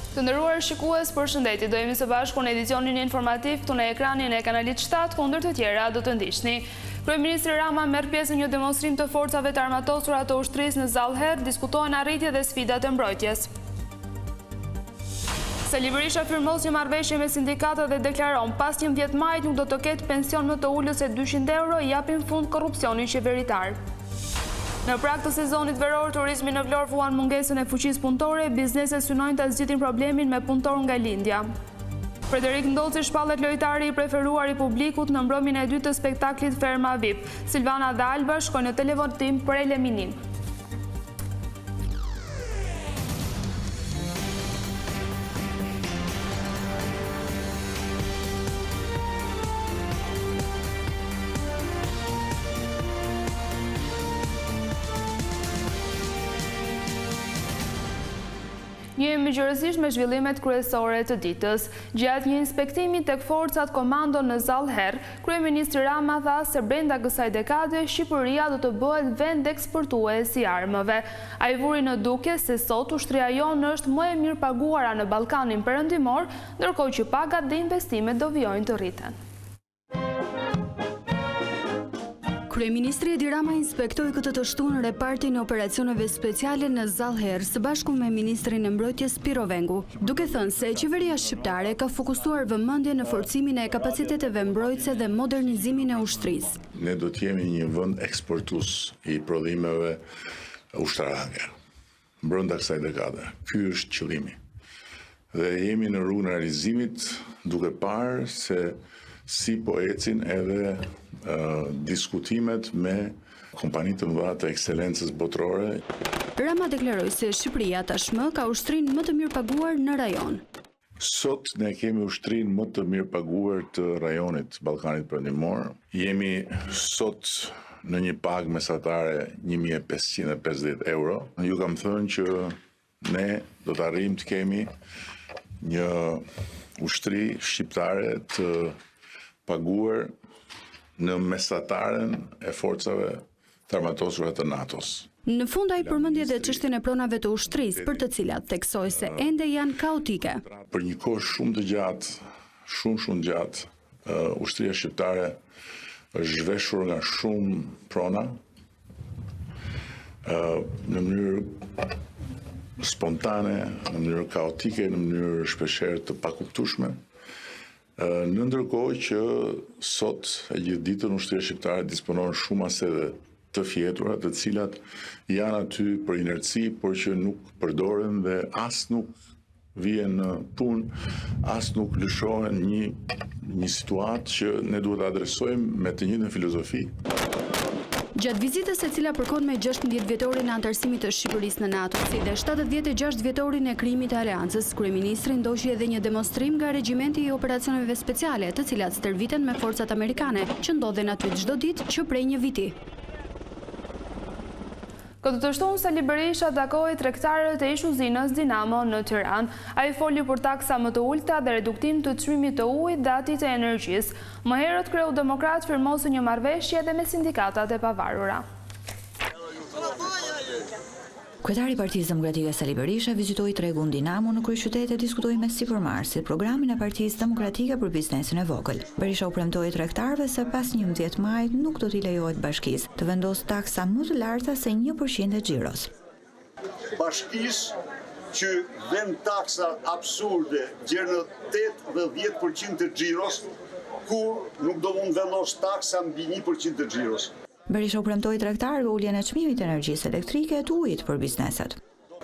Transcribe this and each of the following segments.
Të nderuar shikues, përshëndetje. Do jemi së bashku në edicionin informativ këtu në ekranin e kanalit 7, ku ndër të tjera do të ndiqni. Kryeministri Rama merr pjesë në një demonstrim të forcave të armatosura të ushtrisë në Zall Herr, diskutohen arritjet dhe sfidat e mbrojtjes. Sali Berisha firmos një marrëveshje me sindikatat dhe deklaron, pas 11 majit nuk do të ketë pension më të ulët se 200 euro, i japim fund korrupsionit qeveritar. Në prag të sezonit veror, turizmi në Vlorë vuan mungesën e fuqisë punëtore, bizneset synojnë ta zgjidhin problemin me punëtorë nga lindja. Frederik Ndoci shpallet lojtari i preferuar i publikut në mbrëmjen e dytë të spektaklit Ferma VIP. Silvana dhe Alba shkojnë në televotim për eliminim. Njihemi gjerësisht me zhvillimet kryesore të ditës. Gjatë një inspektimi tek forcat komando në Zall Herr, Kryeministri Rama tha se brenda kësaj dekade Shqipëria do të bëhet vend eksportues i armëve. Ai vuri në dukje se sot ushtria jonë është më e mirëpaguara në Ballkanin Perëndimor, ndërkohë që pagat dhe investimet do vijojnë të rriten. Kryeministri Edi Rama inspektoi këtë të shtunë repartin e operacioneve speciale në Zall Herr së bashku me ministrin e Mbrojtjes Pirro Vengu, duke thënë se qeveria shqiptare ka fokusuar vëmendjen në forcimin e kapaciteteve mbrojtëse dhe modernizimin e ushtrisë. Ne do të jemi një vend eksportues i prodhimeve ushtarake. Brenda kësaj dekade. Ky është qëllimi. Dhe jemi në rrugën e realizimit duke parë se si po ecin edhe diskutimet me kompani të mëdha të ekselencës botërore. Rama deklaroi se Shqipëria tashmë ka ushtrinë më të mirëpaguar në rajon. Sot ne kemi ushtrinë më të mirëpaguar të rajonit Ballkanit Perëndimor. Jemi sot në një pagë mesatare 1550 euro. Ju kam thënë që ne do të arrijmë të kemi një ushtri shqiptare të paguar në mesataren e forcave të armatosura të NATO-s. Në fund ai përmendi edhe çështjen e pronave të ushtrisë, për të cilat theksoi se ende janë kaotike. Për një kohë shumë të gjatë, shumë shumë të gjatë, ushtria shqiptare është zhveshur nga shumë prona në mënyrë spontane, në mënyrë kaotike, në mënyrë shpeshherë të pakuptueshme. Në ndërkohë që sot e gjithë ditën ushtria shqiptare disponon shumë asete të fjetura, të cilat janë aty për inerci, por që nuk përdoren dhe as nuk vihen në punë, as nuk lëshohen një një situatë që ne duhet ta adresojmë me të njëjtën filozofi. Gjatë vizitës e cila përkon me 16 vjetorin e anëtarësimit të Shqipërisë në NATO, si dhe 76 vjetorin e krijimit të Aleancës, kryeministri ndoqi edhe një demonstrim nga regjimenti i operacioneve speciale, të cilat stërviten me forcat amerikane, që ndodhen aty çdo ditë që prej një viti. Këtë të shtunë, Sali Berisha takoi tregtarët e ish-uzinës Dinamo në Tiranë. Ai foli për taksa më të ulëta dhe reduktim të çmimit të ujit dhe atij të energjisë. Më herët, kreu demokrat firmosi një marrëveshje edhe me sindikatat e pavarura. Kryetari i Partisë Demokratike Sali Berisha vizitoi tregun Dinamo në kryeqytet e diskutoi me sipërmarrësit programin e Partisë Demokratike për biznesin e vogël. Berisha u premtoi tregtarëve se pas 11 majit nuk do t'i lejohet bashkisë të vendosë taksa më të larta se 1% e xhiros. Bashkisë që vën taksa absurde gjer në 8 dhe 10% të xhiros, kur nuk do mund vendosë taksa mbi 1% të xhiros. Berisha u premtoi tregtarëve uljen e çmimit të energjisë elektrike e të ujit për bizneset.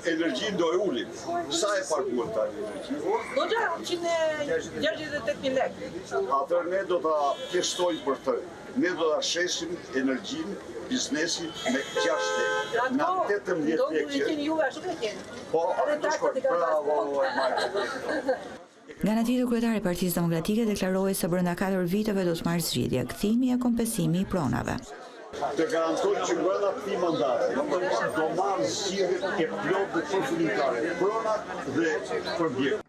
Energjinë do e ulim. Sa e paguan tani energjinë? Goxha, 168.000 lekë. Atëherë ne do ta pjesëtojmë për të. Ne do ta shesim energjinë biznesit me 6 lekë. Nga 18 lekë që... Po, do shkojmë. Bravo, e majtë. Nga ana tjetër, kryetari i Partisë Demokratike deklaroi se brenda katër viteve do të marrë zgjidhje kthimi e kompensimi i pronave. Të garantoj që brenda këtij mandati do marrë zgjidhjen e plotë dhe përfundimtare pronat dhe për objektet.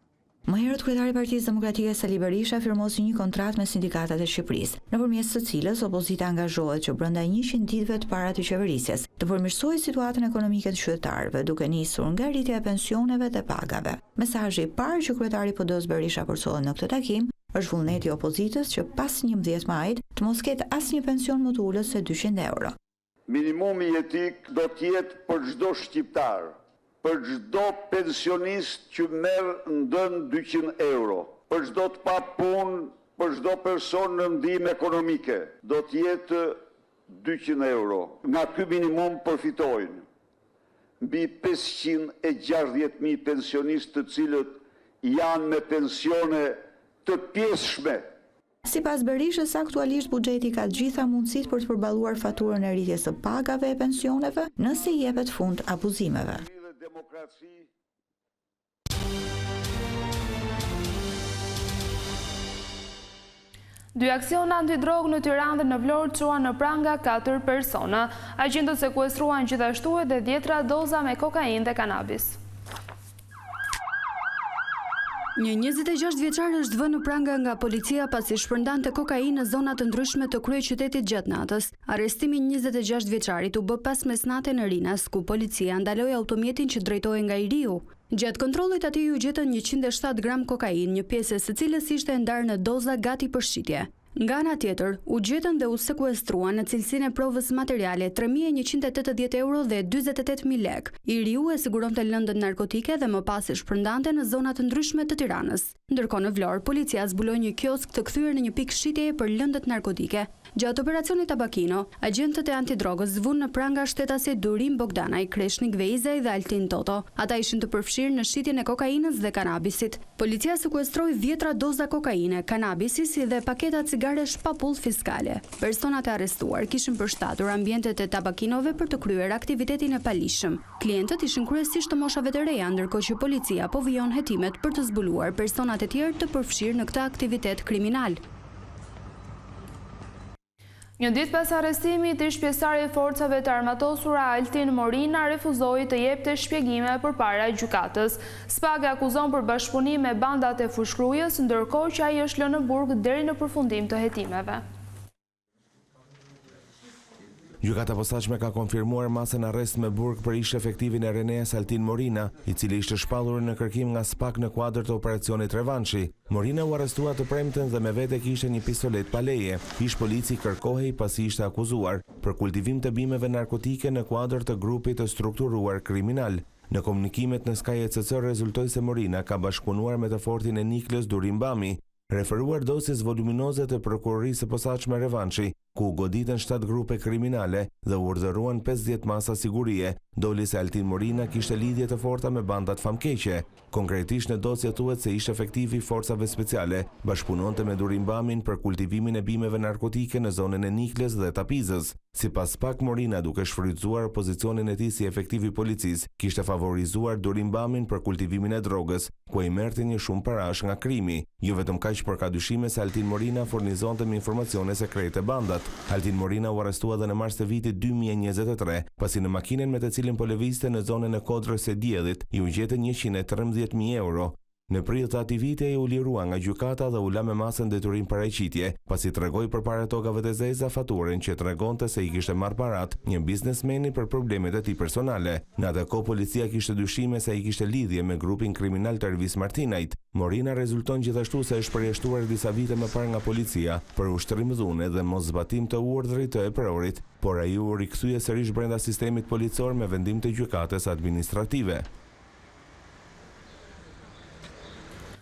Më herët kryetari i Partisë Demokratike Sali Berisha firmosi një kontratë me sindikatat e Shqipërisë, nëpërmjet së cilës opozita angazhohet që brenda 100 ditëve të para të qeverisjes, të përmirësojë situatën ekonomike të qytetarëve, duke nisur nga rritja e pensioneve dhe pagave. Mesazhi i parë që kryetari i PD-së Berisha përcolli në këtë takim është vullneti i opozitës që pas 11 majit të mos ketë asnjë pension më të ulët se 200 euro. Minimumi jetik do të jetë për çdo shqiptar, për çdo pensionist që merr nën 200 euro, për çdo të papunë, për çdo person në ndihmë ekonomike, do të jetë 200 euro. Nga ky minimum përfitojnë mbi 560.000 pensionistë të cilët janë me pensione të pjesshme. Sipas Berishës, aktualisht buxheti ka të gjitha mundësitë për të përballuar faturën e rritjes së pagave e pensioneve, nëse i jepet fund abuzimeve. Dy aksione antidrogë në Tiranë dhe në Vlorë çuan në pranga 4 persona. Agjentët sekuestruan gjithashtu edhe dhjetra doza me kokainë dhe kanabis. Një 26 vjeçar është vënë në pranga nga policia pasi shpërndante kokainë në zona të ndryshme të kryeqytetit gjatë natës. Arrestimi i 26 vjeçarit u bë pas mesnate në Rinas, ku policia ndaloi automjetin që drejtohej nga i riu. Gjatë kontrollit atij iu gjetën 107 gram kokainë, një pjesë e së cilës ishte e ndarë në doza gati për shitje. Nga ana tjetër, u gjetën dhe u sekuestruan në cilësinë e provës materiale 3180 euro dhe 48.000 lekë. I riu e siguronte lëndën narkotike dhe më pas e shpërndante në zona të ndryshme të Tiranës. Ndërkohë në Vlorë, policia zbuloi një kiosk të kthyer në një pikë shitjeje për lëndët narkotike. Gjatë operacionit Tabakino, agjentët e antidrogës vunë në pranga shtetasit Durim Bogdanaj, Kreshnik Veizaj dhe Altin Toto. Ata ishin të përfshirë në shitjen e kokainës dhe kanabisit. Policia sekuestroi dhjetra doza kokaine, kanabisi si dhe paketa cigaresh pa pullë fiskale. Personat e arrestuar kishin përshtatur ambientet e tabakinove për të kryer aktivitetin e paligjshëm. Klientët ishin kryesisht të moshave të reja, ndërkohë që policia po vijon hetimet për të zbuluar personat e tjerë të përfshirë në këtë aktivitet kriminal. Një ditë pas arrestimit, ish pjesëtari i forcave të armatosura Altin Morina refuzoi të jepte shpjegime përpara gjykatës. SPAK e akuzon për bashkëpunim me bandat e Fushë-Krujës, ndërkohë që ai është lënë në burg deri në përfundim të hetimeve. Gjykata e Posaçme ka konfirmuar masën arrest me burg për ish efektivin e RENEA-s Altin Morina, i cili ishte shpallur në kërkim nga SPAK në kuadër të operacionit Revanshi. Morina u arrestua të premten dhe me vete kishte një pistoletë pa leje. Ish polici kërkohej pasi ishte akuzuar për kultivim të bimëve narkotike në kuadër të grupit të strukturuar kriminal. Në komunikimet në Sky ECC rezultoi se Morina ka bashkëpunuar me të fortin e Niklës Durim Bami. Referuar dosjes voluminoze të Prokurorisë së Posaçme Revanshi, ku u goditën 7 grupe kriminale dhe u urdhëruan 50 masa sigurie, doli se Altin Morina kishte lidhje të forta me bandat famkeqe. Konkretisht në dosje thuhet se ish efektivi i forcave speciale bashkëpunonte me Durim Bamin për kultivimin e bimeve narkotike në zonën e Niklës dhe Tapizës. Sipas SPAK Morina duke shfrytëzuar pozicionin e tij si efektiv i policisë, kishte favorizuar Durim Bamin për kultivimin e drogës, ku ai merrte një shumë parash nga krimi. Jo vetëm kaq, por ka dyshime se Altin Morina furnizonte me informacione sekrete bandat. Altin Morina u arrestua dhe në mars të vitit 2023, pasi në makinën me të cilën po lëvizte në zonën e Kodrës së Diellit, iu gjetën 113.000 euro. Në prill të atij viti ai u lirua nga gjykata dhe u la me masën detyrim paraqitje, pasi tregoi përpara togave të zeza faturën që tregonte se i kishte marrë parat një biznesmeni për problemet e tij personale. Në atë kohë policia kishte dyshime se ai kishte lidhje me grupin kriminal të Ervis Martinajt. Morina rezulton gjithashtu se është përjashtuar disa vite më parë nga policia për ushtrim dhune dhe mos zbatim të urdhrit të eprorit, por ai u rikthye sërish brenda sistemit policor me vendim të gjykatës administrative.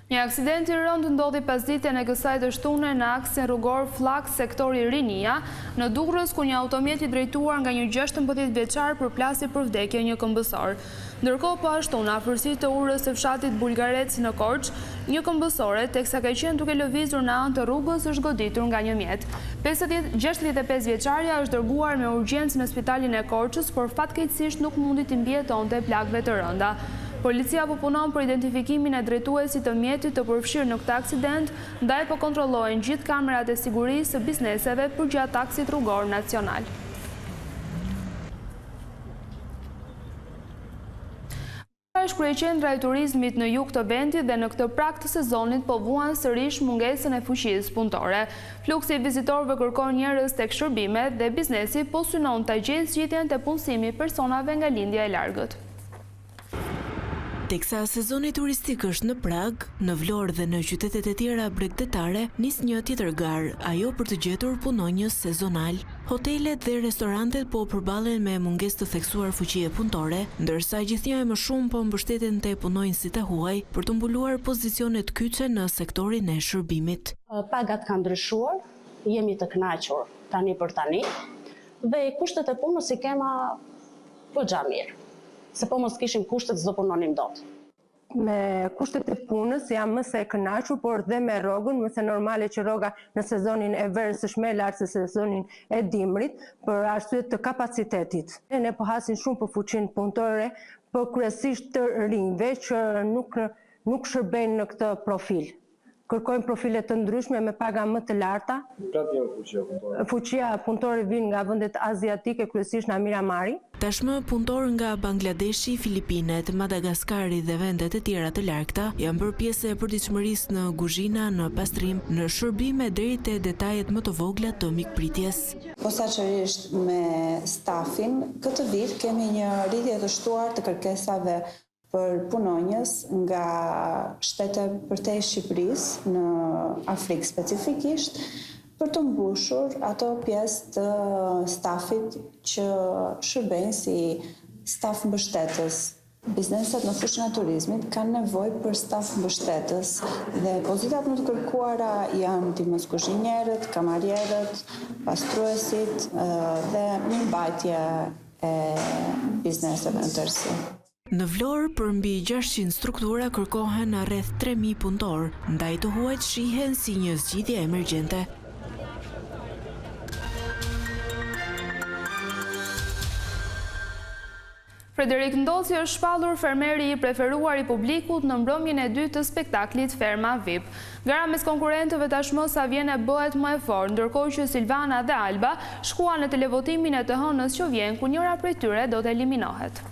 Një aksident i rëndë ndodhi pasditen e kësaj të shtune në aksin rrugor Fllak sektori Rinia, në Durrës ku një automjet i drejtuar nga një 16 vjeçar përplasi për vdekje një këmbësor. Ndërkohë po ashtu në afërsi të urës së fshatit Bulgarec në Korçë, një këmbësore teksa ka qenë duke lëvizur në anë të rrugës është goditur nga një mjet. 65 vjeçarja është dërguar me urgjencë në spitalin e Korçës, por fatkeqësisht nuk mundi t'i mbijetonte plagëve të rënda. Policia po punon për identifikimin e drejtuesit të mjetit të përfshirë në këtë aksident, ndaj po kontrollohen gjithë kamerat e sigurisë së bizneseve përgjatë aksit rrugor nacional. është kryeqendra e turizmit në jug të vendit dhe në këtë prag të sezonit po vuan sërish mungesën e fuqisë punëtore. Fluksi i vizitorëve kërkon njerëz tek shërbimet dhe biznesi po synon ta gjejë zgjidhjen te punësimi i personave nga lindja e largët. Teksa sezoni turistik është në prag, në Vlorë dhe në qytetet e tjera bregdetare nis një tjetër garë, ajo për të gjetur punonjës sezonalë. Hotelet dhe restorantet po përballen me mungesë të theksuar fuqie punëtore, ndërsa gjithnjë e më shumë po mbështeten te punonjësit e huaj për të mbuluar pozicionet kyçe në sektorin e shërbimit. Pagat kanë ndryshuar, jemi të kënaqur tani për tani dhe kushtet e punës i kema Goxha mirë. Se po mos kishim kushtet s'do punonim dot. Me kushtet e punës jam më se e kënaqur, por dhe me rrogën, më se normale që rroga në sezonin e verës është më e lartë se sezonin e dimrit, për arsye të kapacitetit. Ne po hasim shumë për fuqinë punëtore, por kryesisht të rinjve që nuk nuk shërbejnë në këtë profil. Kërkojnë profile të ndryshme me paga më të larta. Nga vjen fuqia punëtore? Fuqia punëtore vijnë nga vendet aziatike, kryesisht nga Miramari. Tashmë punëtorë nga Bangladeshi, Filipinet, Madagaskari dhe vendet e tjera të largëta janë bërë pjesë e përditshmërisë në guzhina, në pastrim, në shërbim e deri te detajet më të vogla të mikpritjes. Posaçërisht me stafin, këtë vit kemi një rritje të shtuar të kërkesave për punonjës nga shtete përtej Shqipërisë, në Afrikë specifikisht, për të mbushur ato pjesë të stafit që shërbejnë si staf mbështetës. Bizneset në fushën e turizmit kanë nevojë për staf mbështetës dhe pozitat më të kërkuara janë ndihmës kuzhinierët, kamarierët, pastruesit dhe mirëmbajtja e bizneseve në tërësi. Në Vlorë, për mbi 600 struktura kërkohen rreth 3000 punëtorë, ndaj të huajt shihen si një zgjidhje emergjente. Frederik Ndoci është shpallur fermeri i preferuar i publikut në mbrëmjen e dytë të spektaklit Ferma VIP. Gara mes konkurrentëve tashmë sa vjen e bëhet më e fortë, ndërkohë që Silvana dhe Alba shkuan në televotimin e të hënës që vjen, ku njëra prej tyre do të eliminohet.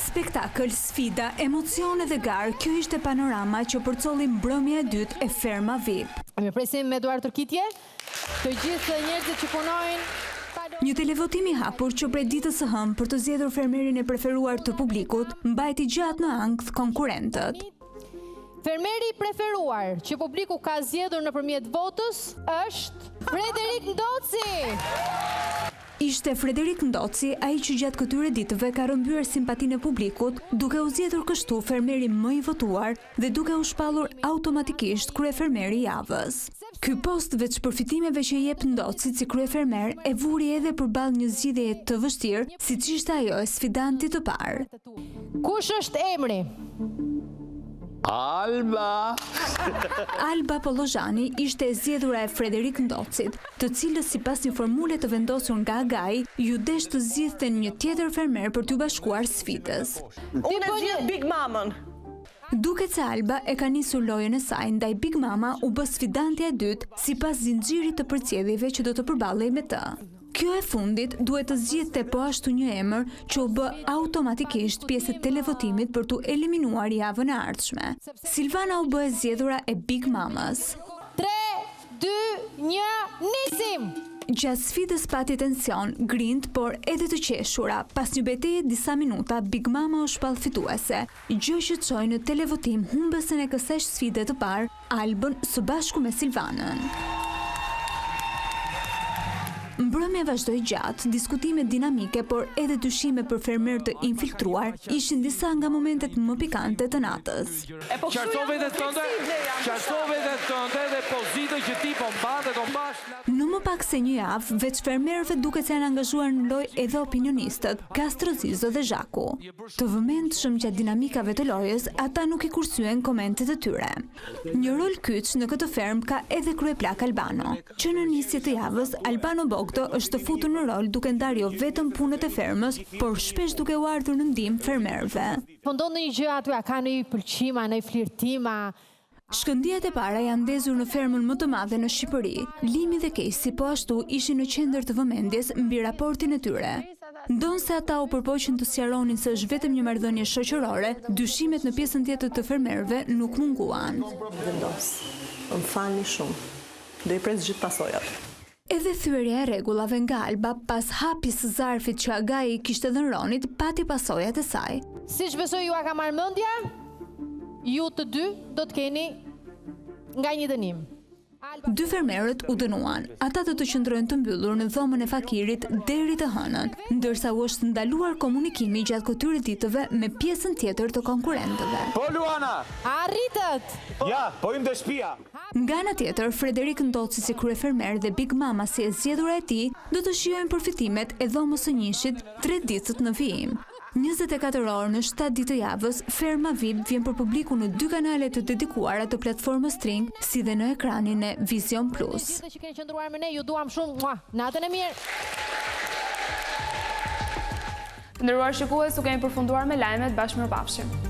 Spektakël, sfida, emocione dhe garë, kjo ishte panorama që përcolli mbrëmja e dytë e Ferma VIP. Mirëpresim me duartrokitje të gjithë njerëzit që punojnë. Një televotim i hapur që prej ditës së hënë për të zgjedhur fermerin e preferuar të publikut, mbajti gjatë në ankth konkurrentët. Fermeri i preferuar që publiku ka zgjedhur nëpërmjet votës është Frederik Ndoci! Ishte Frederik Ndoci ai që gjatë këtyre ditëve ka rrëmbyer simpatinë e publikut, duke u zgjedhur kështu fermeri më i votuar dhe duke u shpallur automatikisht kryefermeri i javës. Ky post veç përfitimeve që i jep Ndocit si kryefermer e vuri edhe përballë një zgjidhjeje të vështirë, siç ishte ajo e sfidantit të parë. Kush është emri? Alba! Alba Pollozhani ishte e zgjedhura e Frederik Ndocit, të cilës sipas një formule të vendosur nga Agai, iu desh të zgjidhte një tjetër fermer për t'iu bashkuar sfidës. Unë e zgjedh Big Mamën. Duket se Alba e ka nisur lojën e saj, ndaj Big Mama u bë sfidantja e dytë sipas zinxhirit të përcjellësve që do të përballej me të. Kjo e fundit duhet të zgjidhte po ashtu një emër që u bë automatikisht pjesë e televotimit për t'u eliminuar javën e ardhshme. Silvana u bë e zgjedhura e Big Mamës. 3, 2, 1, nisim! Gjatë sfidës pati tension, grintë, por edhe të qeshura. Pas një beteje disa minuta, Big Mama u shpall fituese, gjë që çoi në televotim humbësen e kësaj sfide të parë, Albën së bashku me Silvanën. Mbrëmja vazhdoi gjatë, diskutime dinamike, por edhe dyshime për fermerë të infiltruar ishin disa nga momentet më pikante të natës. Po Qartëso veten tënde, qartëso veten tënde dhe pozitën që ti po mban dhe do mbash. Në më pak se një javë, veç fermerëve duket se janë angazhuar në lojë edhe opinionistët, Kastro Zizo dhe Zhaku. Të vëmendshëm gjatë dinamikave të lojës, ata nuk i kursyen komentet e tyre. Një rol kyç në këtë fermë ka edhe kryeplak Albano. Që në nisje të javës, Albano Bogdo është futur në rol duke ndarë jo vetëm punët e fermës, por shpesh duke u ardhur në ndihmë fermerëve. Po ndodh ndonjë gjë aty, a ka ndonjë pëlqim, a ndonjë flirtim, a... Shkëndijat e para janë ndezur në fermën më të madhe në Shqipëri. Limi dhe Kejsi po ashtu ishin në qendër të vëmendjes mbi raportin e tyre. Ndonëse ata u përpoqën të sqaronin se është vetëm një marrëdhënie shoqërore, dyshimet në pjesën tjetër të fermerëve nuk munguan. Vendos. Më falni shumë. Do i pres gjithë pasojat. Edhe thyerja e rregullave nga Alba pas hapjes së zarfit që Agai i kishte dhënë Ronit pati pasojat e saj. Siç besoj jua ka marrë mendja, ju të dy do të keni nga një dënim. Dy fermerët u dënuan. Ata do të qëndrojnë të mbyllur në dhomën e fakirit deri të hënën, ndërsa u është ndaluar komunikimi gjatë këtyre ditëve me pjesën tjetër të konkurrentëve. Po Luana! Arritët! Ja, po hym te shpia. Nga ana tjetër, Frederik Ndoci si kryefermer dhe Big Mama si e zgjedhura e tij do të shijojnë përfitimet e dhomës së njëshit tre ditët në vijim. 24 orë në shtatë ditë të javës, Ferma VIP vjen për publikun në dy kanale të dedikuara të platformës Tring, si dhe në ekranin e Vizion Plus. Gjithë që keni qëndruar me ne, ju duam shumë. Mua, natën e mirë. Të nderuar shikues, u kemi përfunduar me lajmet, bashkë mirupafshim.